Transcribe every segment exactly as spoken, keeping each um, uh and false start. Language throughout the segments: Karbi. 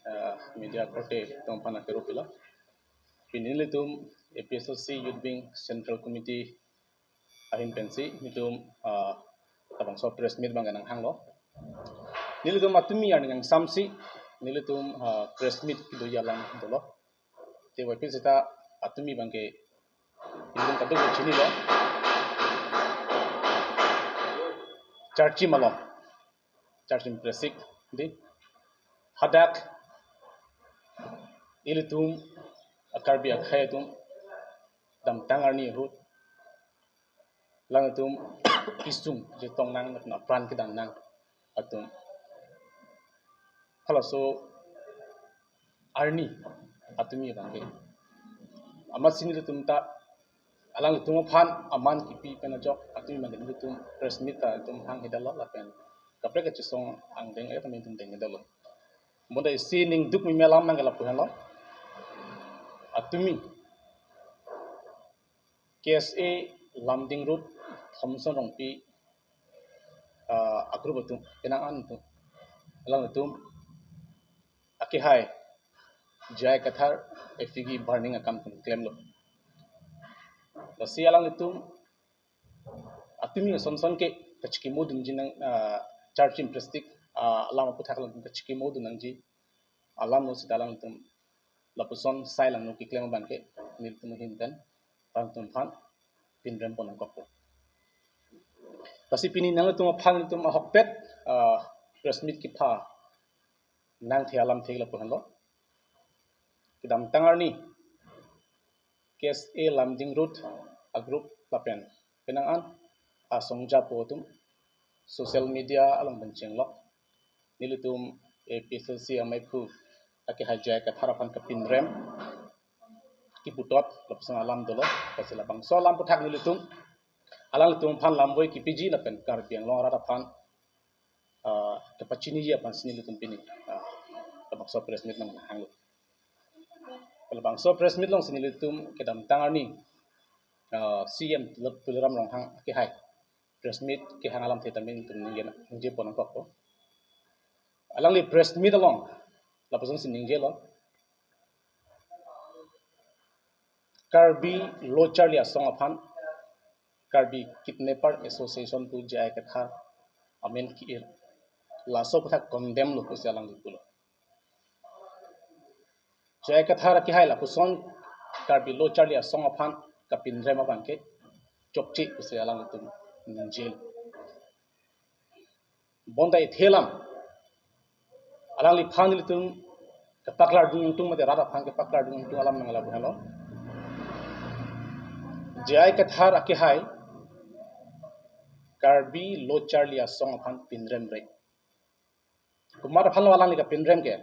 ah, media korte atum aphan akero pilo. Pini nelitum A P S L C Youth Wing Central Committee ahin pensi nelitum, ah, labangso press meet abang nanghanglo. Nelitum atumi arni nangsamsi nelitum, ah, press meet kedoji alam dolo. Te waipi seta atumi abangke ilitum kadokave chinilo. Charchim along, charchim presik di hadak ilitum a-Karbi akhei atum kedamtang arni ahut alangtum kesung chetong nang, lapen apran kedam nang atum. Halaso arni atumi abangke, amatsi nelitum ta alangtum aphan aman kipi pen ajok atumi abangke nelitum press meet ta itum hanghe detlo lapen kaprek kachesong angdeng atum itum denghe detlo. Bonta isi ning duk meme alam abangke lapu henlo. Atumi K S A Lumding Road, Thomson Rongpi, ah, a-group atum, penang an atum, alangtum akehai J I Kathar effigy burning akam atum klemlo. Lasi alangtum atumi ason son ke kachikimo dunji nang, ah, charchim presik, ah, alam aputhak alangtum kachikimo dun nangji alamlo seta alangtum lapuson sai langno keklem abangke nelitum ahin pen alangtum aphan pinrem pon nangkokpo. Lasi pini nanglitum aphan nelitum ahokpet, ah, press meet kepha nangthe alamthe lapu henlo. Kedamtang arni K S A Lumding Road a-group lapen penang an asong japo atum social media along pen chenglok nelitum A P S L C amaiphu akehai J I Kathar aphan kapinrem keputot lapuson alam dolo. Lasi labangso alam aputhak nelitum alangtum aphan lamvoi kipiji lapen Karbi Anglong arat aphan, ah, kepachiniji aphansi nelitum pini, ah, labangso press meet nanghanglo. Labangso press meet alongsi nelitum kedamtang arni, ah, C M Tula-, Tuliram Ronghang akehai press meet kehang alamthe tame nelitum ningje, ningje pon nangkokpo. Alangli press meet along lapusonsi ningjelo. Karbi lo charli asong aphan Karbi Kidnapper Association pu J I Kathar amen ki-ir, laso aputhak condemn lo pusi alangli pulo. J I Kathar akehai lapuson Karbi lo charli asong aphan kapinrem abangke chokche pusi alangtum ningjelo. Bonta ithelam alangliphan nelitum kepaklardun tung mate rat aphan kepaklardun tung alam nang lapu henlo. J I Kathar akehai Karbi lo charli asong aphan pinremre. Komat aphanlo alangli kapinrem ke?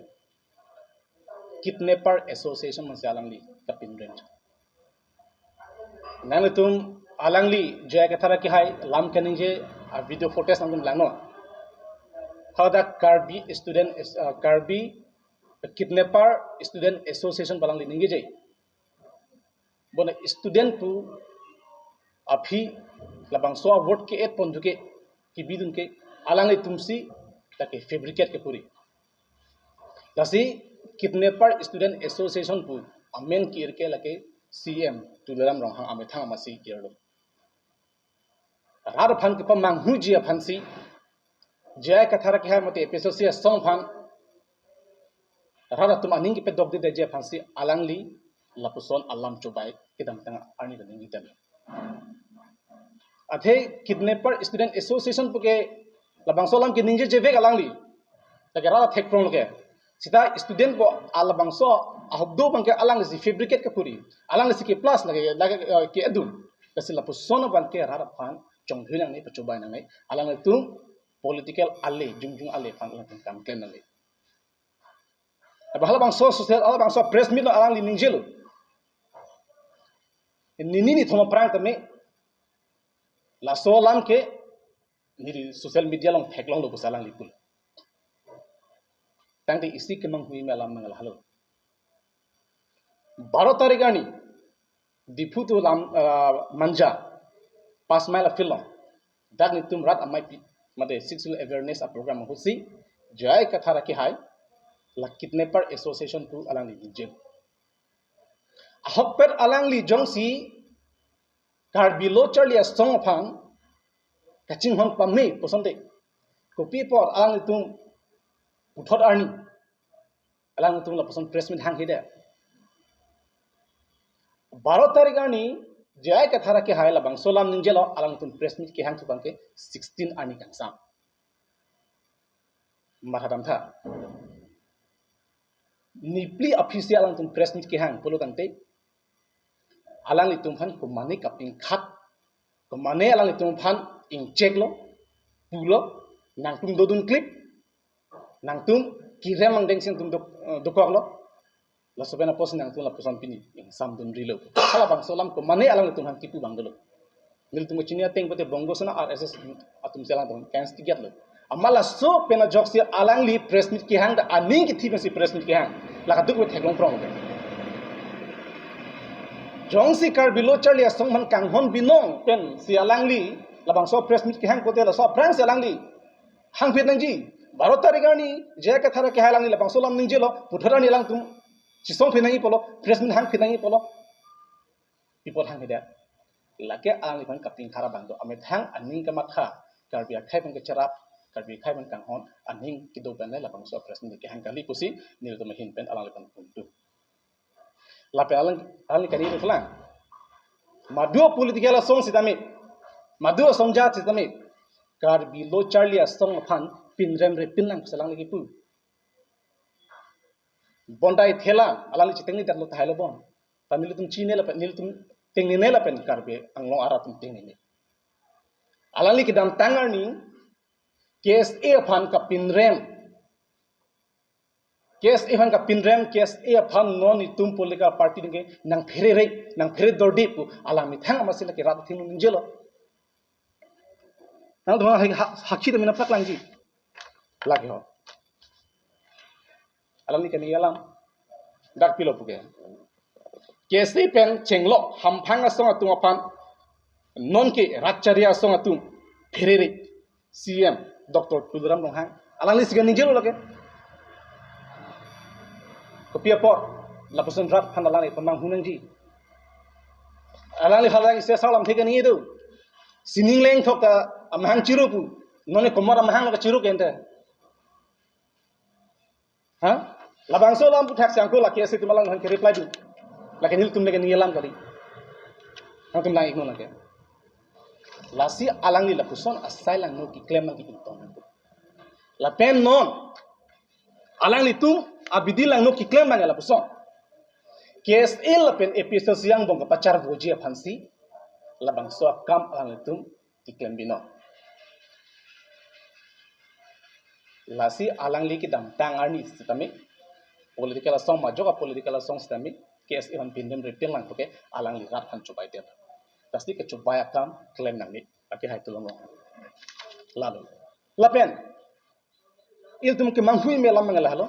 Kidnapper Association amatsi alangli kapinrem. Nanglitum alangli J I Kathar akehai lam keningje a-video footage nangtum langnon. Hadak Karbi student is, uh, Karbi Kidnapper Student Association pu alangli ningjeje. Bonta student pu aphi labangso a-word ke-et pon duke kebidun ke alanglitumsi lake fabricate kepuri. Lasi Kidnapper Student Association pu amen ki-ir ke lake C M Tuliram Ronghang amethang amatsi ki-irlo. Rat aphan kepamanghuji aphansi J I Kathar akehai mate A P S L C asong aphan rat atum aning kepedokdedeji aphansi alangli lapuson alam chobai kedamtang arni kaningje tame. Athe Kidnapper Student Association puke labangso alam keningjejevek alangli. Lake rat athek prong ke. Seta student pu alabangso ahokdo abangke alanglisi fabricate kepuri. Alanglisi ke plus lake, lake, eh, ke-edun. Lasi lapuson abangke rat aphan chonghui nangne, pachobai nangne. Alanglitum political ale, jongjong ale aphan alangtum kam klem nangne. Aba halabangso social, halabangso press meet along alangli ningjelo. Nini nithom aphrang tame laso alam ke neli social media along theklonglo pusi alangli pulo. Tangte isi kemanghui me alam nang lahelo. Baro tarik arni Diphu to lam, ah, Manja, Panch Mile afield along dak nelitum rat ameipi mate sexual awareness a-program ahutsi J I Kathar akehai La Kidnapper Association pu alangli ningje. Ahokpet alangli jongsi Karbi Lo Charli Asong aphan kachinghon pame pu asonte, kopi apot alanglitum puthot arni alanglitum lapuson press meet hanghedet? Baro tarik arni J I Kathar akehai labangso alam ningjelo, alanglitum press meet kehang thu abangke sixteen arni kangsam. Mathadamtha. Niphli aphi si alanglitum press meet kehang pulo tangte, alanglitum aphan komane kapingkhat, komane alanglitum aphan ingcheklo, pulo, nangtum dodun klip, nangtum kirem angdeng si nangtum dok-, eh, dokoklo. Laso pen apotsi nangtum lapuson pini ingsamdunrilo. Halabangso alam komane alanglitum aphan kipu abang dolo. Nelitum kachini ateng pute Bongo Sena R S S atum si alangtum kens tigiatlo. Amat laso pen ajoksi alangli press meet kehang ta aning kithi pensi press meet kehang. La kadokave theklongprong. Jongsi Karbi Lo Charli Asong aphan kanghon binong pensi alangli labangso press meet kehang pute laso aphrangsi alangli hangphet nangji. Baro tarik arni J I Kathar akehai alangli labangso alam ningjelo, puthot arni alangtum chisongphet nangji pulo, press meet hangphet nangji pulo. Pi apot hanghedet? Lake alangliphan kapingkhat abang do, amethang aning kamatha, Karbi akhei aphan kacherap, Karbi akhei aphan kanghon aning kedo pen le labangso press meet kehang kali pusi nelitum ahin pen alangliphan pundun. Lapen alang, alangli kani ru phelang. Madu political asong sitame, madu asong jat sitame, Karbi Lo Charli Asong aphan pinrem repin lang pusi alangli kipu. Bonta ithela alangli chitengnedetlo tahai lo bon. Ta nelitum chinine lapen, nelitum tengnine lapen Karbi Anglong arat atum tengnine. Alangli kedamtang arni K S A aphan kapinrem, K S A aphan kapinrem, K S A aphan non itum political party ningke nangpherere, nangphere dorde pu alang methang amatsi lake rat athengno ningjelo. Nangtum ha-, ha-, hakhi ta mina plak langji. Lake ho. Alangli kani alam dak pilo puke. K S A pen chenglok hamphang asong atum aphan nonke rat chari asong atum pherere C M Doctor Tuliram Ronghang. Alangli si kaningje lo lake. Kopi apot lapuson rat aphan alangli pamanghu nangji? Alangli halang isi asal lam thek kaningje do. Sining lengthok ta amahang chiru pu. Nonke komat amahang lo kachiru ke ente. Ha? Labangso alam puthak si angko lake si atum alangphan ke-reply do. Lake nelitum lake ningje alam kali. Nangtum lang-iknon lake. Lasi alangli lapuson asai langno keklem nangji ingtong nangkok. Lapen non alanglitum abidi langno keklem nang lapuson. K S A lapen A P H L C angbong kapacharvoji aphansi labangso akam alanglitum keklem binong. Lasi alangli kedamtang arni sitame, political asong majok a-political asong sitame, K S A aphan pinrem repin lang puke alangli rat aphan chobaidet. Lasi kechobai akam klem nangne, akehai Tuliram Ronghang. Lalo. Lapen ilitum kemanghu-i me alam mangala halo.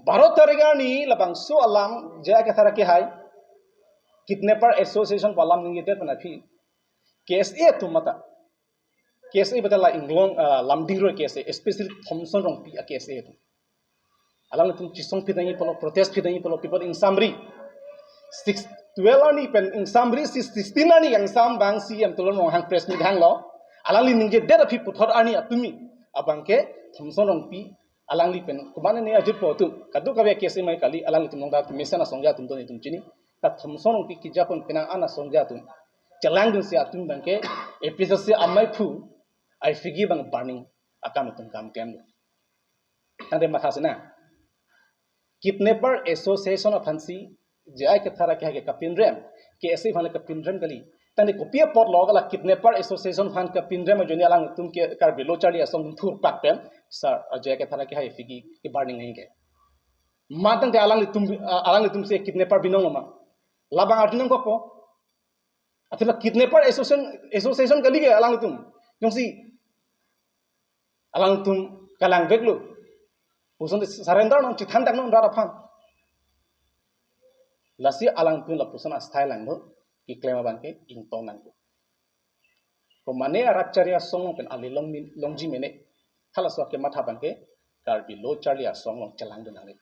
Baro tarik arni labangso alam J I Kathar akehai Kidnapper Association pu alam ningjedet pen aphi K S A atum mata. K S A bata la Inglong, ah, Lumding Road K S A, especially Thomson Rongpi a-K S A atum. Alanglitum chisongphet nangji pulo, protestphet nangji pulo, pi apot ingsamri. Six, twelve arni pen ingsamri, six, sixteen arni kangsam abang C M Tuliram Ronghang press meet hanglo. Alangli ningjedet aphi puthot arni atumi abangke Thomson Rongpi alangli pen komatne ne ajirpo atum. Kadokave K S A amei kali, alanglitum along ta mesen asong jat atum do nelitum chini. Ta Thomson Rongpi keja pon penang an asong jat atum chelangdunsi atum abangke A P H L C amei aphu aifigi abang burning akam atum kam klemlo. Tangte matha sena. Kidnapper Association aphansi J I Kathar akehai ke kapinrem, K S A aphan kapinrem kali. Tangte kopi apotlo la Kidnapper Association aphan kapinrem ajoine alangtum ke Karbi Lo Charli Asong thurpak pen, sir, J I Kathar akehai aifigi ke burning nangji ke. Matang te alanglitum, ah, alanglitum si kidnapper binong ma? Labang arjunong kopo? Athe la Kidnapper Association, Association kali ke alanglitum. Jongsi alangtum kalang veklo, puson te surrender non, chethan dak non rat aphan. Lasi alangtum lapuson asthai langno keklem abangke ingtong nangkok. Komane arat chari asong pen ali long min, longji mene. Halaso akematha abangke Karbi Lo Charli Asong along chelangdun nangne.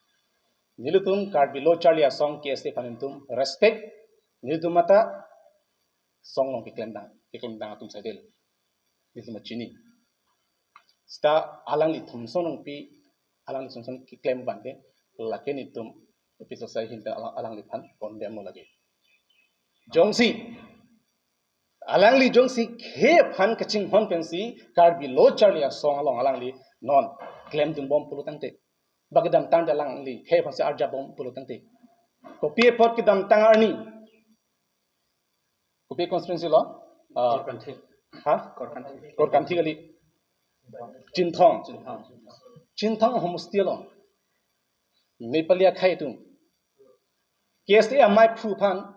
Nelitum Karbi Lo Charli Asong K S A aphan nelitum respect, nelitum mata song along keklemdam, keklemdam atum saidel. Nelitum chini. Seta alangli Thomson Rongpi, alangli Thomson keklem abangke, lake nelitum episode sai hinta alang, alangliphan condemn lo lake. Jongsi, alangli jongsi khei aphan kachinghon pensi Karbi Lo Charli Asong along alangli non klemdunbom pulo tangte, ba kedamtang alangli khei aphansi arjapbom pulo tangte, kopi apot kedamtang arni, kopi constituency lo? Ah, Korkanthi. Ha? Korkanthi. Korkanthi kali. Chinthong. Chinthong. Chinthong homosti along Nepali akhei atum K S A amei aphu aphan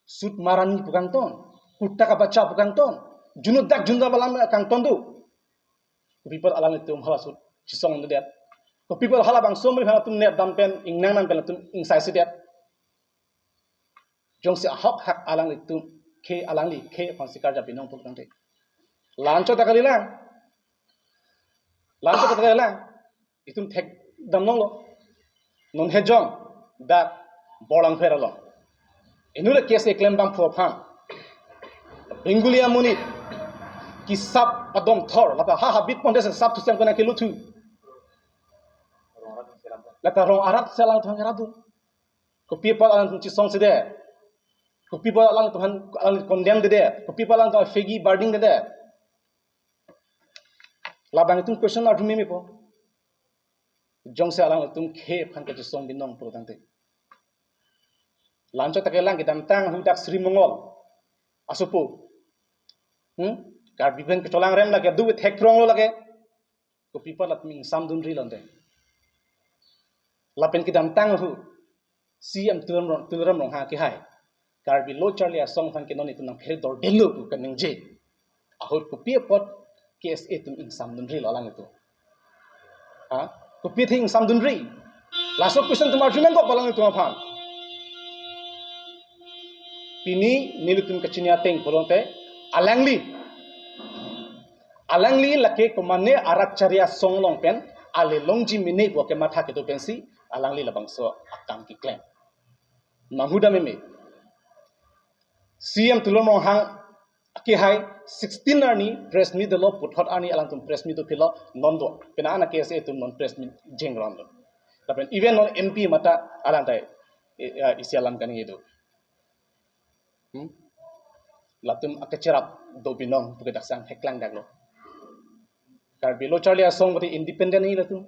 sut marani pu kangton, kutta ka bacha pu kangton, junut dak junut alam kangton do. Kopi apot alanglitum hala sut chisongdundet? Kopi apot halabangso amei aphan atum nepdam pen, ingnangdam pen atum ingsai sedet? Jongsi ahok hak alanglitum khei, alangli khei aphansi karjap binong pulo tangte, la-anchot ta kalilang. La-anchot ta kalilang. Itum thekdam longlo. Non hejong dak Borlangpher along inut le K S A klembangpo aphan Bengali amonit kisap padong thor, lata ha habit pondes sap thuseng kona keluthu. Lata rong arat si alangtum keradu. Kopi apot alangtum chisong sedet? Kopi apot alangtum aphan alang condemn dedet? Kopi apot alangtum fegi barding dedet? Labang itum question arju memepo. Jongsi alangtum khei aphan kachisong binong pulo tangte, la-anchot ta kelang, kedamtang ahut dak Sri Mongol asopo, hmm, Karbi pen kecholangrem lake, do with hek prong lo lake. Kopi apot latum ingsamdunri lonte? Lapen kedamtang ahut C M Tuliram Rong, Tuliram Ronghang kehai Karbi Lo Charli Asong aphan ke non itum nangphere dordelo pu kaningje ahut kopi apot K S A atum ingsamdunri lo alanglitum? Ha? Kopi athe ingsamdunri? Laso question itum arju nangkok alanglitum aphan. Pini nelitum kachini ateng pulote, alangli, alangli lake komane arat Charli Asong along pen ale longji mene pu kematha kedo pensi alangli labangso akam keklem. Manghuda meme. C M Tuliram Ronghang kehai sixteen arni press meet dolo, puthot arni alangtum press meet dophitlo, non do. Pina ana K S A atum non press meet jeng ron do. Lapen even non M P mata alangtai, eh, eh, isi alam kaningje do. Hmm? Latum akecherap do binong pu ke dak sang heklang daklo. Karbi Lo Charli Asong pati independent ni latum.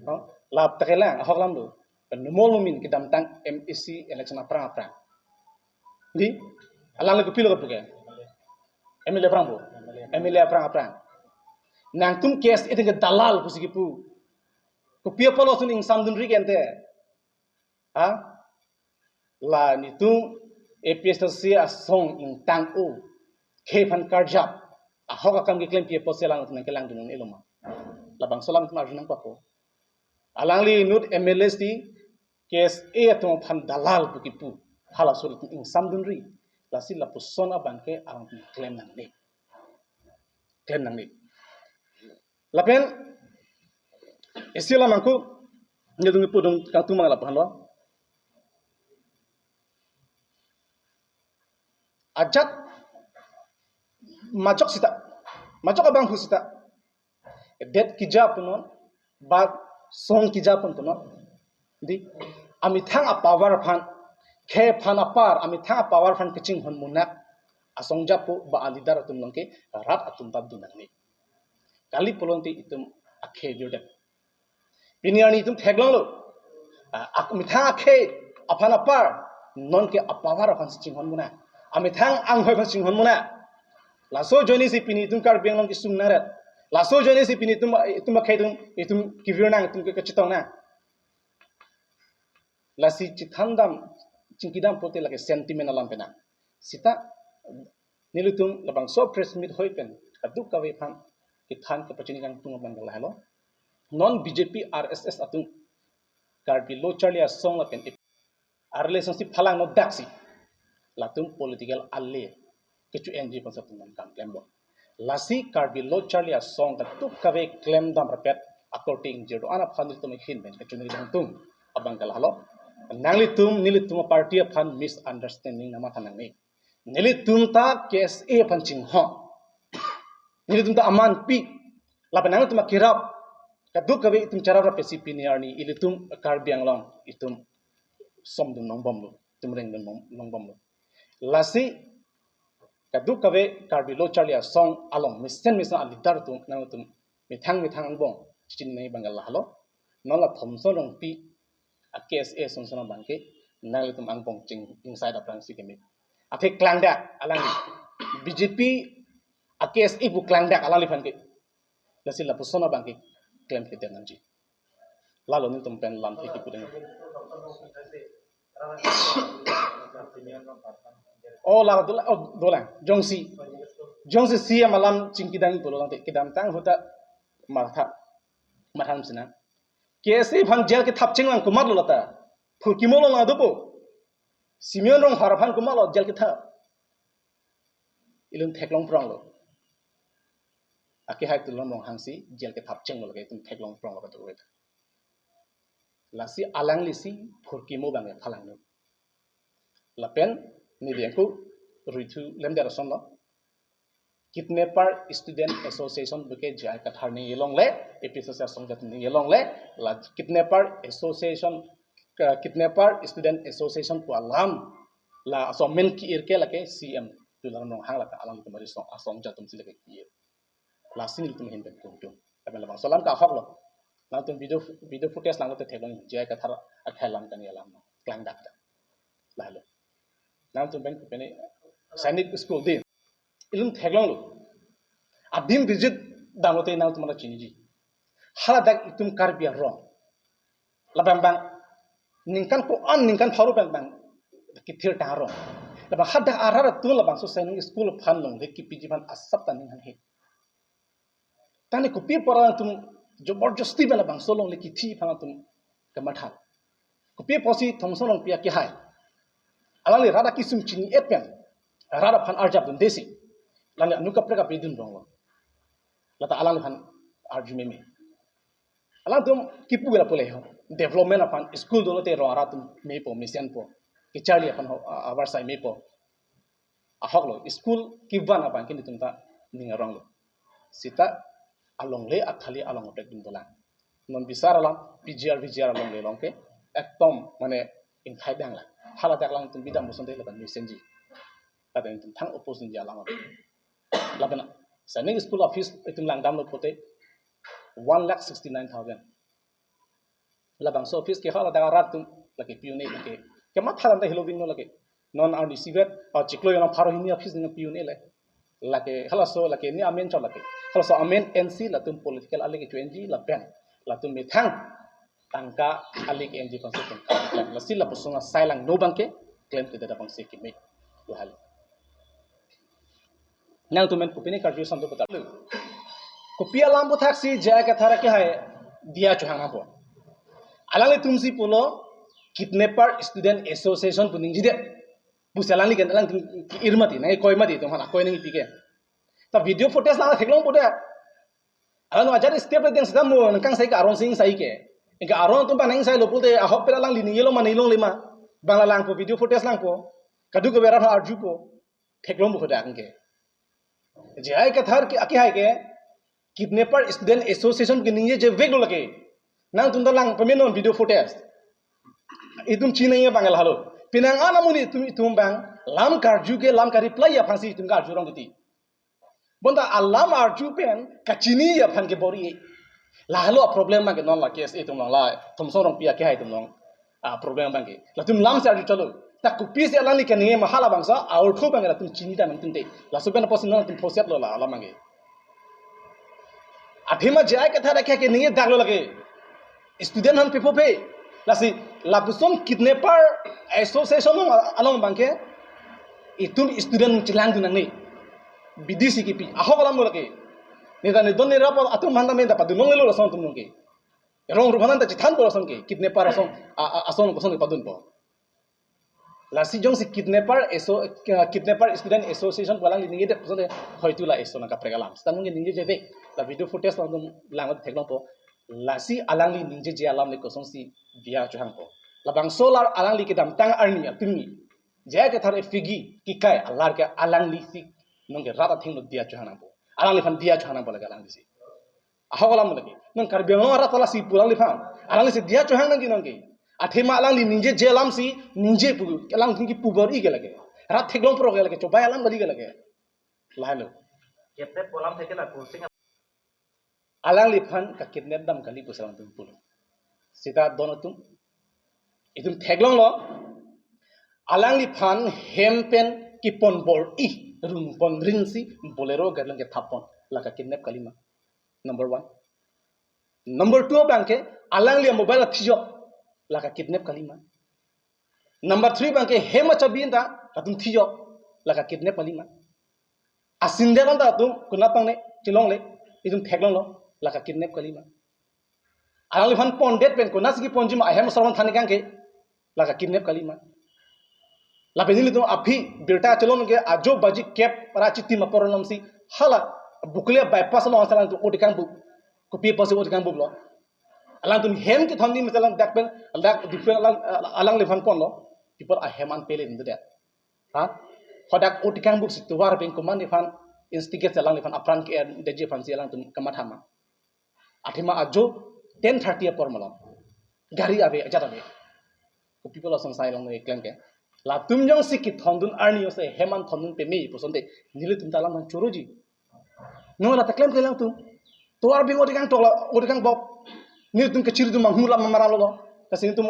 Oh, lap ta kelang, ahok alam do. Pen Numal Momin kedamtang M A C election aphrang aphrang, di, alangli kopilo kapu ke? M L A aphrang pu. M L A aphrang aphrang. Nangtum K S A atum ke dalal pusi kipu. Kopi apot lason ingsamdunri ke ante? Ha? La nelitum A P H L C asong ingtang-o, khei aphan karjap, ahok akam keklempi apotsi alangtum nangkelangdun un-elo ma? Labangso alangtum arju nangkokpo. Alangli inut M L A si K S A atum aphan dalal pu kipu, halaso latum ingsamdunri. Lasi lapuson abangke alangtum klem nangne. Klem nangne. Lapen isi alam angku, nelitum pudun kangtung mang lapuhan lo. Ajat majok sita, majok abang hu sita, det kija punon, ba song kija pun punon, di, amethang apower aphan, khei aphan apar, amethang apower aphan kachinghon munak asong japo ba aleader atum along ke rat atum ta dun nangne. Kali pulote itum akhei virdet. Pini arni itum theklonglo. Ah, ak-, amethang akhei aphan apar, non ke apower aphansi chinghon muna. Amethang anghoi aphan chinghon muna. Laso ajoinesi pini itum Karbi Anglong kesung nangret. Laso ajoinesi pini itum, itum akhei atum, itum kevir nang, itum ke kachetong nang. Lasi chethandam, chingkidam pulote lake sentiment alam penang. Sita nelitum labangso press meet hoi pen kadokave aphan kethan kepachini kangtung abang lahelo. Non B J P R S S atum Karbi Lo Charli Asong lapen a-relationship phalangno daksi, latum political ale kecho-enji aphansi latum non kam klemlo. Lasi Karbi Lo Charli Asong kadokave klemdam rapet akorte ingjir do-an aphan nelitum ahin pen kachini kejang atum abang ke lahelo. Nanglitum, nelitum party aphan misunderstanding namatha nangne. Nelitum ta K S A aphan chinghon. Nelitum ta amanpi. Lapen nangtum akirap kadokave itum charap rap pesi pini arni ilitum Karbi Anglong itum somdun longbomlo, itum rengdun long- longbomlo. Lasi kadokave Karbi Lo Charli Asong along mesen mesen a-leader atum nangtum methang methang angbong chini nangji abang ke lahelo. Non la Thomson Rongpi a-K S A asonson abang ke nanglitum angbong ching ingsai dap rang si keme. Athe klangdak alang B J P a-K S A pu klangdak alangliphan ke. Lasi lapuson abang ke klemkledet nangji. Lalo nelitum pen lamthe kipu deng. Oh, la dolang, oh, dolang. Jongsi, jongsi C M alam chingki dang pulo tangte kedamtang ahut ta matha, matha sina. K S A aphan jail kethap chenglang komatlo lata. Phurkimo along adopo. Simeon Ronghar aphan komatlo jail kethap. Ilun theklong pronglo. Akehai Tuliram Ronghang si jail kethap chenglo lake itum theklong pronglo katu wet. Lasi alangli si phurkimo abang phalangno. Lapen neli angku ruithu lemdet asonlo. Kidnapper Student Association pu ke J I Kathar ningje longle, A P S S asong jat ningje longle, la Kidnapper Association, eh, Kidnapper Student Association pu alam, laso amen ki-ir ke lake C M Tuliram Ronghang lake alanglitum asong, asong jat atum si lake ki-ir. Lasi nelitum ahin pen tung tung. Tapi labangso alam ke ahoklo. Nangtum video, video footage langlo te theklong J I Kathar akhai alam kani alam klangdak ta. Lahelo. Nangtum pen kupene Sainik School din. Ilun theklonglo. Adim visit damlote nangtum ta chiniji. Haladak itum Karbi arong. Labang bang ningkan ko-an ningkan pharo pen bang kethir tang arong. Labang hadak arat atum labangso Sainik School aphan longle kepiji aphan asap ta ning hanghe. Tangte kopi apot atum joborjosti pen labangso longle kithi aphan atum kematha. Kopi apotsi Thomson Rongpi akehai. Alangli rat akesung chini-et pen rat aphan arjap dundesi. Alangli anu kaprek ape dun ronglo. Lata alangliphan arju meme. Alangtum kipu gela pule ho. Development aphan school dolo te rong arat atum mepo, mesenpo. Kecharli aphan ho, a-, avarsai mepo. Ahoklo, school kevan abang ke nelitum ta ning aronglo. Seta alongle athali along otek dun dolang. Non bisar alam P G R, V G R alongle along ke ekdom mane ingthai dang la. Haladak alangtum bidam boson de lapen mesenji. Lapen itum thang oppose ji alam. Lapen Sainik School office itum langdamlo pote one lakh sixty-nine thousand. Labangso office ke haladak arat atum lake P U ne lake. Kematha anta helo vingno lake. Non arni isivet, ah, chiklo jon pharo hini office nang P U ne le. Lake halaso lake ne amen chot lake. Halaso amen N C latum political alik ke twenty lapen. Latum methang tangka alik N G constitution. Lasi lapuson asai langno abang ke klemkledet abang si keme. Lahelo. Nangtum pen kopine karju samdo putar. Kopi alam aputhaksi J I Kathar akehai diya chohang apo. Alanglitum si pulo Kidnapper Student Association pu ningjedet. Pusi alangli kan alangtum ke-ir mati, nangkoi mati, itum aphan akoi nangpi ke. Ta video footage lang theklong pudet. Alang ajar step le deng sedam mo nangkangsai ke aron sing sai ke. Ingke aron atum bang nangsailo pulote ahok pen alangli ningjelo ma ninglongle ma. Bang la langpo video footage langpo. Kadokave arat arjupo. Theklong pu hadak ke. J I Kathar ke akehai ke Kidnapper Student Association ke ningjeveklo lake. Nangtum ta lang pamenon video footage. Itum chinine abang lahelo. Penang an amonit itum, itum bang lam karju ke lam ka-reply aphansi itum karju rong kiti. Bonta alam arju pen kachini aphan ke bor-i. Lahelo problem abang ke non la K S A atum along la Thomson Rongpi akehai atum along. Ah, problem abang ke. Latum lam si arju chotlo. Ta kopisi alangli kaningje ma halabangso a-ortho abang ke latum chinidam nangtum te. Laso pen apotsi non latum phoseplo la alam abang ke. Athema J I Kathar akehai ke ningjedaklo lake. Student aphan pepo pe. Lasi lapuson Kidnapper Association along, along abang ke itum student chelangdun nangne. B D C kipi. Ahok alam lake. Neta ne don ne rap atum aphan ta men ta padun longlelo lason atum along ke. Rong rup aphan ta chethanpo lason ke. Kidnapper asong, a, a, asong koson ke padunpo. Lasi jongsi Kidnapper Asso-, eh, Kidnapper Student Association pu alangli ningjedet puson te hoitu la eso nangkaprek alam. Seta ningjejedet. La video footage along atum lang theklongpo. Lasi alangli ningjeje alam le kosonsi diya chohangpo? Labangso alar alangli kedamtang arni atum ni J I Kathar efigi kikai alar ke alanglisi nonke rat athengno diya chohang nangpo. Alangliphan diya chohang nangpo lake alanglisi. Ahok alam lake. Non Karbi Anglong arat lasi pu alangliphan. Alanglisi diya chohang nangji nonke. Athema alangli ningjeje alamsi ningje pu. Alang thengki pu bor-i ke lake. Rat theklong pro ke lake. Chobai alam kali ke lake. Lahelo. Kepte pu alam theke la kursing. Alangliphan kakidnap dam kali pusi alangtum pulo. Sita don atum, itum theklonglo. Alangliphan hem pen kepon bor-i, rungpon rinsi Bolero gari along kethap pon. La kakidnap kalima? Number one. Number two abangke, alangli mobile athijok. La kakidnap kalima? Number three abangke, hem achabi anta latum thijok. La kakidnap kalima? Asindel anta latum konat nangne chelongle, itum theklonglo. La kakidnap kalima? Alangliphan pondet pen konatsi keponji ma, ahem asor aphan than-ik tangte. La kakidnap kalima? Lapen nelitum aphi birta chelong ke ajo baji kep ra chitim apor alamsi hala Bokolia bypass along asalang tu otikang bu. Kopi apotsi otikang bu lo? Alangtum hem kethon ni misalang dak pen, dak dipen alang, alangliphan ponlo. People ahem an pele ndu det. Ha? Hadak otikang buksi tovar pen komat aphan instigate alangliphan apran ke-er detji aphansi alangtum kamatha ma? Athema ajo ten thirty apor malom. Gari ave, ajat ave. Ko people ason sai long ne klem ke. Latum jongsi kethondun arni ose hem an thondun peme pu asonte nelitum ta alam choroji. Non la ta klem ke alangtum. Tovar bing otikang toklo, otikang bok. Nelitum kachiri atum manghu lam mara lo. Lasi nelitum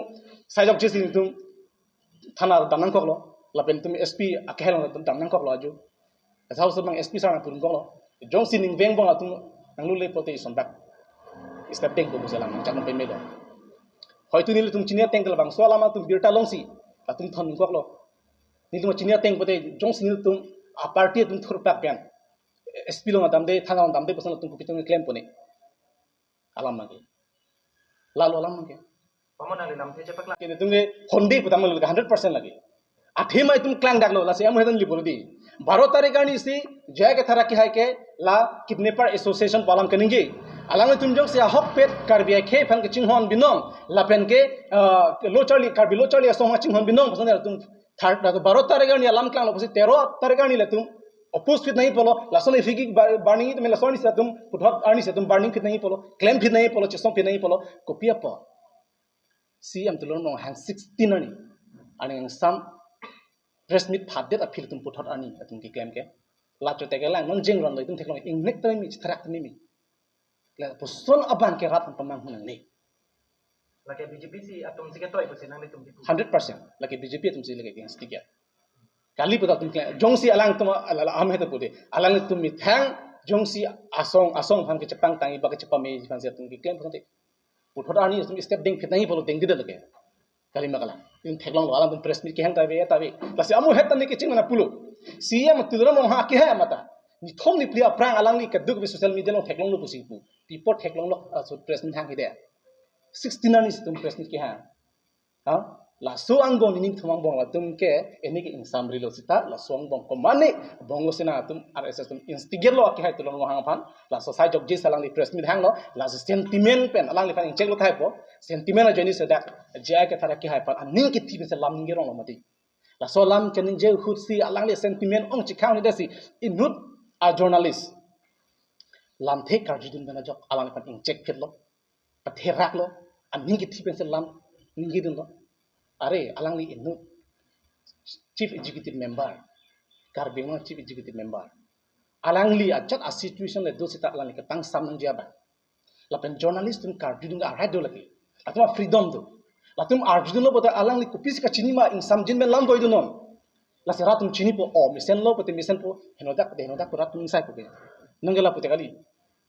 sai jokjesi nelitum thana dam nangkoklo. Lapen nelitum S P akehai along dam nangkoklo ajo. Asa usul mang S P sar nangpudun koklo. Jongsi ning veng bong latum nanglule pulote ison bak step dengpo pusi alam nangchak nang pemelo. Hoitu nelitum chini ateng ke labangso alam atum birta longsi latum thondun koklo. Nelitum chini ateng pulote jongsi nelitum aparty atum thurpak pen S P along damde, thana along damde pu ason latum kopi atum klempo ne? Alam lake. Lahelo alam lake. Pamon nangli lamthe chepaklang. Ke nelitum ke honde pu tanglo ke hundred percent lake. Athema itum klangdaklo, lasi amu hetan li bolo di. Baro tarik arnisi J I Kathar akehai ke la kidnapper association pu alam kaningje. Alanglitum jongsi ahokpet Karbi akhei aphan kachinghon binong, lapen ke, ah, lo charli, Karbi lo charli asong kachinghon binong pu ason latum third, latum baro tarik arni alam klanglo pusi tero tarik arni latum oppose phit nangji pulo, lason efigi bar-, burning itum lason arnisi latum puthot arnisi latum burning phit nangji pulo, klem phit nangji pulo, chesong phit nangji pulo, kopi apot? C M Tuliram Ronghang sixteen arni, arni angsam press meet phadet aphi latum puthot arni latum keklem ke. La chote kelang, non jeng ron lo itum theklong, ingnek tame mi, chithrak tame mi. Lapuson abang ke rat aphan pamanghu nangne. Lake B J P si atum si ketoi pusi nanglitum kipu. Hundred percent. Lake B J P atum si lake against ticket. Kali puta atum kle, jongsi alangtum ala, ala, am hetu pude. Alangtum methang jongsi asong, asong aphan kechepangtangji ba kechepame aphansi atum keklem pulote, puthot arni atum step deng phit nangji pulo, dengde lake. Kalima kalang. Itum theklonglo, alangtum press meet kehang ta ave, ta ave. Lasi amu hetan ne kecheng mana pulo. C M Tuliram Ronghang akehai mata. Nithom niphli aphrang alangli kaduk ave social media along theklonglo pusi pu. People theklonglo, ah, so press meet hang hide. Sixteen arnisi itum press meet kehang. Ha? Laso angbong nining thom angbong latum ke, ini ke ingsamrilo sita, laso angbong komatne, Bongo Sena atum, R S S atum instigate lo akehai Tuliram Ronghang aphan, laso sai jokjesi alangli press meet hanglo, laso sentiment pen, alangliphan ingchek lo thaipo, sentiment ajoine sedak, J I Kathar akehai aphan, aning kithi pensi lam ningje ronglo mati. Laso lam kaningje ahutsi alangli sentiment ong chikhang ni dasi, inut a journalist. Lamthe karjudun pen ajok, alangliphan ingchek phitlo. Patheraklo, aning kithi pensi lam ningjedunlo. Are, alangli inut Chief Executive Member, Karbi Anglong Chief Executive Member. Alangli ajat a situation le do sita alangli ketangsam nangji abang. Lapen journalist atum karjudun a right do lake. Latum a freedom do. Latum arjudunlo pulote alangli kopisi kachini ma, ingsamjin pen lam doidunnon. Lasi rat atum chinipo, o mesenlo pulote mesenpo, henodak pulote henodak pu rat atum ingsaipo ke. Nangkela pulote kali.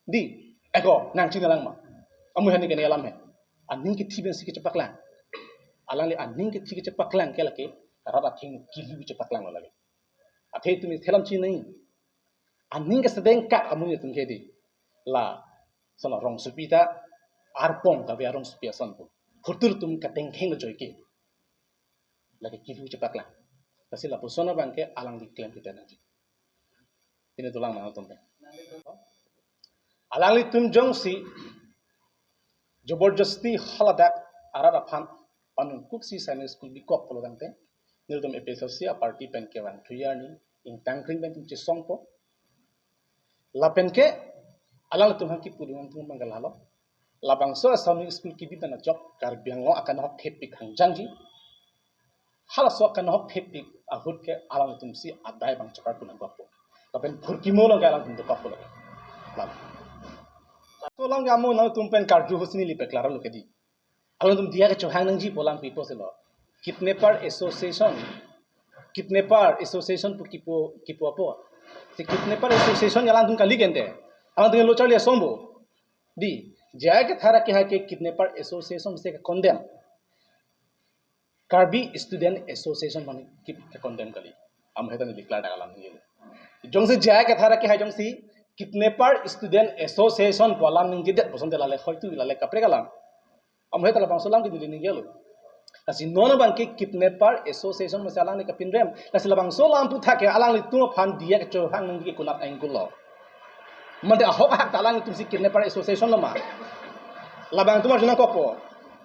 Di, eko, nangchini lang ma? Amu heni kene alam he. Aning kithi pensi kechepaklang. Alangli aning kithi kechepaklang ke lake, rat atheng kilu kechepaklang lo lake. Athe tumi thelam chini nai. Aning kesedeng kak amu atum ke di. La, sana rongsopi ta, arpong kave arongsopi ason pu. Hutur atum katengkheng lo joike. Lake kilu chepaklang. Lasi lapuson abang ke alangli klem kita nanti. Ini tulang mana tum pe. Alanglitum jongsi Joborjosti haladak arat aphan panungkuksi Sainoi School bikok pulo tangte, nelitum A P H L C a-party pen kevang thujar ni ingtang kring pen tum chesongpo. Lapen ke alangtum hang kipudun tum manggal halo. Labangso a-Sainoi School kebi pen ajok Karbi Anglong akanghok thepik hangjangji. Halaso akanghok thepik ahut ke alangtum si adai bang chokar pun nangkokpo. Lapen phurkimo along ke alangtum dokokpo lagi. Lam. So along ke amo nangtum pen karju husini lipe klarlo ke di. Alangtum diya kechohang nangjipo alam pipo selo. Kidnapper Association. Kidnapper Association pu kipu kipu apo. Si Kidnapper Association alangtum kali kente. Alangtum lo charli asombo. Di, J I Kathar akehai ke Kidnapper Association si ke-condemn. Karbi Student Association mane ke-condemn kali. Amo heta ni declare dak alam ningje. Jongsi J I Kathar akehai jongsi Kidnapper Student Association pu alam ningjedet puson te lale hoitu lale kaprek alam. Amo heta labangso alam ke neli ningjelo. Lasi non abang ke Kidnapper Association masi alangli kapinrem. Lasi labangso alam aputhak ke alanglitum aphan diya kechohang nangji ke konat angkulo. Mande ahok ahak ta alangtum si Kidnapper Association lo ma. Labang atum arju nangkokpo.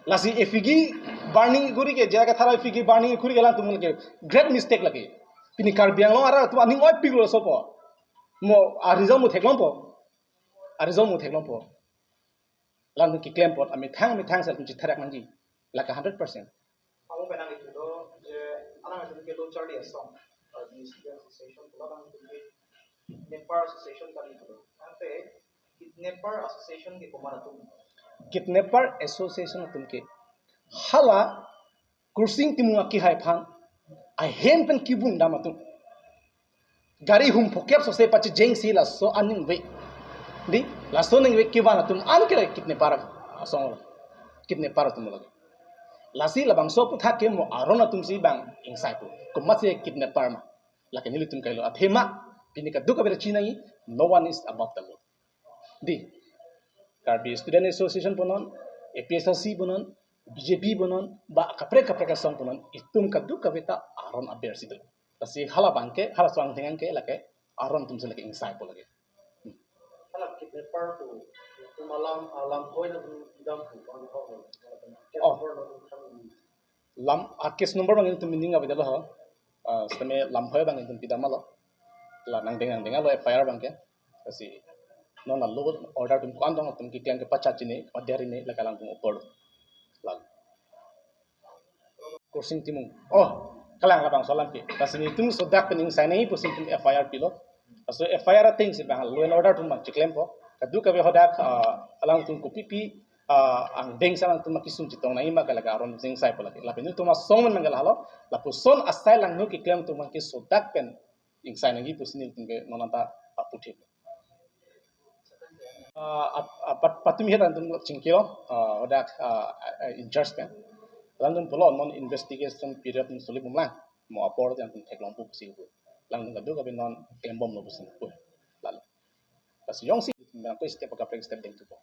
Lasi effigy burning kuri ke, J I Kathar effigy burning kuri ke alangtum ke great mistake lagi. Pini Karbi Anglong arat atum aning oipiklo sopo. Mo a-result mo theklongpo. A-result mo theklongpo. Alangtum keklem apot amethang amethang si alangtum chitharak nangji. Lake hundred percent. Amo pen nangkethulo je alangtum ke lo charli asong, uh, di Student Association pu alangtum ke Kidnapper Association kali pulo. Ante Kidnapper Association ke komat atum? Kidnapper Association atum ke hala Kursing Timung akehai aphan ahem pen kivun dam atum. Gari hum phokep sose pachejeng si laso aningve. Di, laso aningve kevan atum an ke kidnapper asong lo. Kidnapper atum lo. Lasi labangso aputhak ke mo aron atum si bang ingsaipo. Komat si kidnapper ma. Lake nelitum kailo athema. Pini kadokave ta chinine, no one is above the law. Di, Karbi Student Association punon, A P H L C punon, B J P punon, ba kaprek kaprek asong punon, itum kadokave ta aron aber si do. Lasi hala abang ke, halaso angtheng ke lake aron atum si lake ingsaipo lake. Hala kidnapper atum, itum alam, alam hoi nangtum pidam pu, bang ho. Oh. Lam, a-case number abang itum ning avedetlo ho. Ah, sitame lam hoi abang itum pidam lo. La nangdeng nangdenglo F I R abang ke. Lasi non la law order atum ko-an dong atum keklem kepachat chini, order ini lake alangtum opor. Lal. Kursing Timung. Oh, kalang labangso alam ke. Lasi nelitum sodak pen ingsai nangji pusi nelitum F I R pilo. Laso F I R ateng si bang law and order atum bang chiklempo. Kadokave hadak, ah, alangtum kopipi, ah, angdeng si alangtum akesung chetong nangji ma ke lake aron ingsaipo lake. Lapen nelitum asong men manggal halo. Lapuson asai langno keklem atum bang ke sodak pen ingsai nangji pusi nelitum ke non anta aputhit. Ah, ap-, apat patumi het atum chingkilo, ah, hadak, ah, ah, in charge pen. Alangtum pulo non investigation period soli bomlang. Mo apor yang tum theklongpo pusi pu. Alangtum kadokave non klembomlo pusi pu. Lalo. Lasi jongsi, nang ko step kaprek step dengthupo.